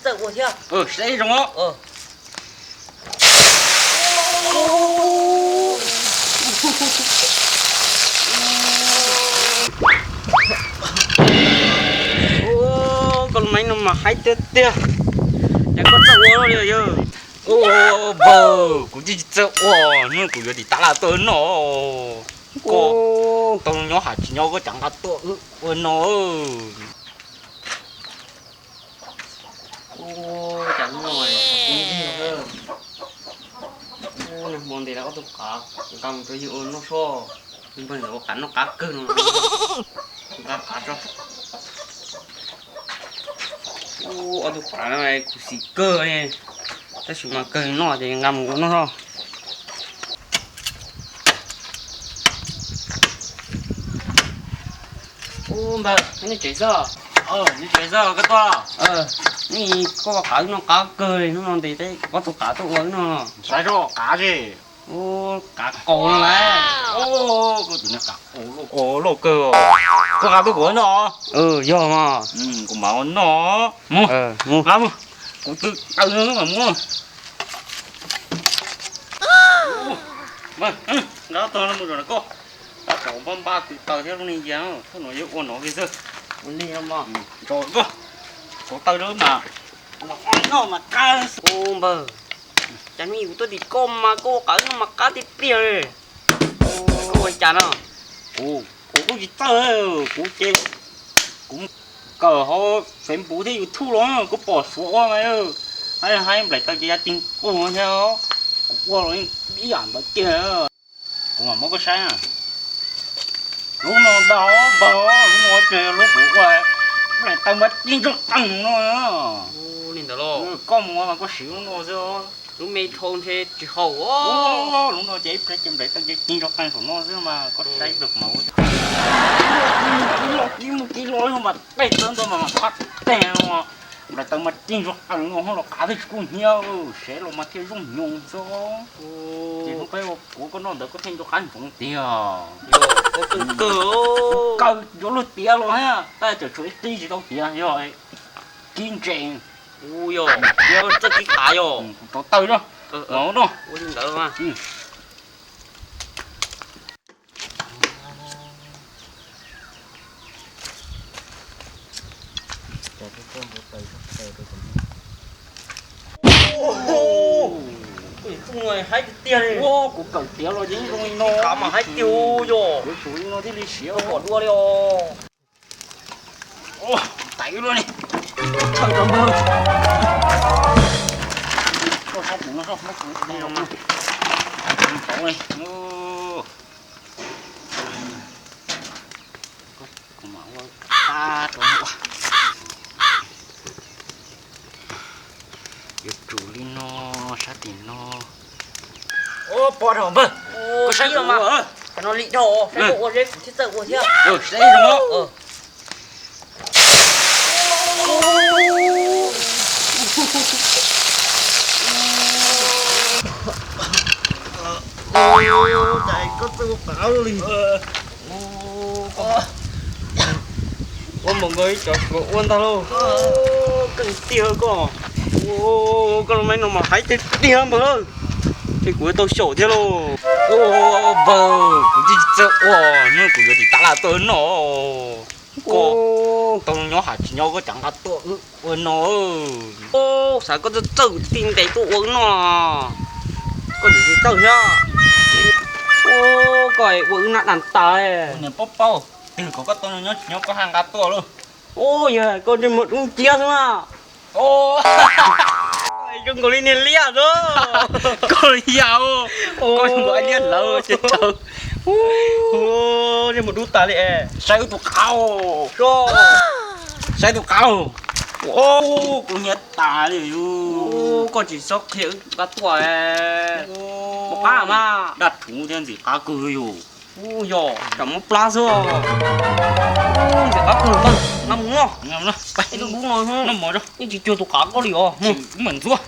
Ua thiab. Saib zoo os. Koj lub maib no mas haib tiag tiag. Cas koj txawj ua li yog? Npawg, kuv twb tsis txawj ua, hnub kuv yuav tiv tab laj tuaj noj. Koj tau nyob has tsis nyob koj cas nqa tuaj ua no. Cas hnub no kuv ntig, nag hmo ntes tau ob tug qav, kuv nqa mus rau yawg ua noj soj. Npawg ntawd ua qav noj qab kawg no, kuv nqa qav tso. Ub, ob tug qav no khuv xim kawg li, tab sis mas kawg noj ces nqa mus ua noj soj. Ub, npawg, nej tsev xwb? Nej tsev xwb koj tuaj? Nej, koj ua qav wb noj qab kawg li, hnub no ntes tau ob tug qav tuaj ua wb noj. Saib zoo qav tsi. Ub, qav qaus no lauj. Koj tus niag qav qaus loj kawg. Koj nqa tuaj kuv ua noj? Yog mas. Kuv mam ua noj. Mus, nqa mus. Kuv twb taw no mas mus. Nqa tog no mus zom na koj. Tab tom npaj npaj twb taw thiab lub niag yas, thaum no yuav ua no li xwb. Ua li no mas. Tso koj, tso taw lawm mas. Noj mas qab. Ub, npawg, cas hnub kuv tuaj tim koj mas koj ua qav wb noj mas qab tiag tiag li. Koj ua li cas no? Kuv, kuv kuj tsis txawj, kuv ces kuv kawm hauv Facebook thiab YouTube los kuv pom Suav ua mas, haib haib nplaim taw ces ya ceeg qus thiab, kuv ua los ib yam ntawd kiag. Kuv mam muab koj saib na. Lub no ntag npawg, lub no ces lub kuv ua nplaim taw mas ceeg tsob qees no. Li ntawd los? Koj mus ua mas koj siv lub no xwb. Lub me dhau ntshe tsis haum. Lub no ces ib pliag ces nplaim taw ces ceeg tsob qees saum no xwb mas koj saib ib pliag kuv mam ua. Ib mus ib los mas peb txawb ntawd mas qab teg no. Nplaim taw mas ceeg tsob qees no los qav thiaj tsis kub hnyiab, sev los mas thiaj zoo nyoos xwb. Ces hnub peb ua kuv koj noj ntawd koj thiaj nco qab ntsoov tiag. Kawg yuav luag tiav los thiab, tab sis tshuav ib qib tsis tau tiav yog kib ntses. Ub, yog txawj kib qav yog. Kuv rauv taws na. Ua li ntawd mas. Haib tiag tiag li. Kuv kawm tiav los yeej zoo li no. Qav mas haib tiag yog. Yuav tsum li no thiaj li siav pom dua li os. Tais luaj li. Thaum rau npawg. Koj sab tus no soj, muab kuv li no. Tais tau li. Kuv mam ua qab rau ua. Yuav tsum li no, sab tim no. Ua pom dhau npawg. Koj saib mas, cov no lim dhau, saib koj ua seb kuv thiaj txawj ua thiab. Saib zoo. Cas koj txawj ua qav li. Ua npaum nkaus ib cov Suav ua ntag lauj. Keej tiag koj. Koj lub maib no mas haib tiag tiag npawg. Ces kuv tau xyaum thiab lauj. Npawg, kuv twb tsis txawj ua, hnub kuv yuav tiv tab laj tuaj noj. Koj tau nyob has tsis nyob koj cas nqa tuaj ua no. Xav koj txawj txawj kuv thiaj ntes tuaj ua wb noj. Koj tsis txawj thiab. Koj ua wb nab dag tas. Niam paub paub, twg kom koj tau nyob tsis nyob koj haj nqa tuaj lauj. Yog koj ntsej muag dub nciab xwb na. Zoo nkaus li niag liab xwb. Koj li yam, koj zoo nkaus li liab lawm ces tsawv. Ntsej muag dub tas li. Saib wb tus qav, saib tus qav. Kuv nyiam tas li yus. Koj tsis txhob qhia wb nqa tuaj. Mus qab mas. Daj rhuv thiab ntxim qab kawg yus. Ub, yog tsam muab plab xwb. Ntxim qab kawg npawg, nqa mus noj. Ib lub lub no yeej tsis cuag tus qav koj li os. Mus ntxuav.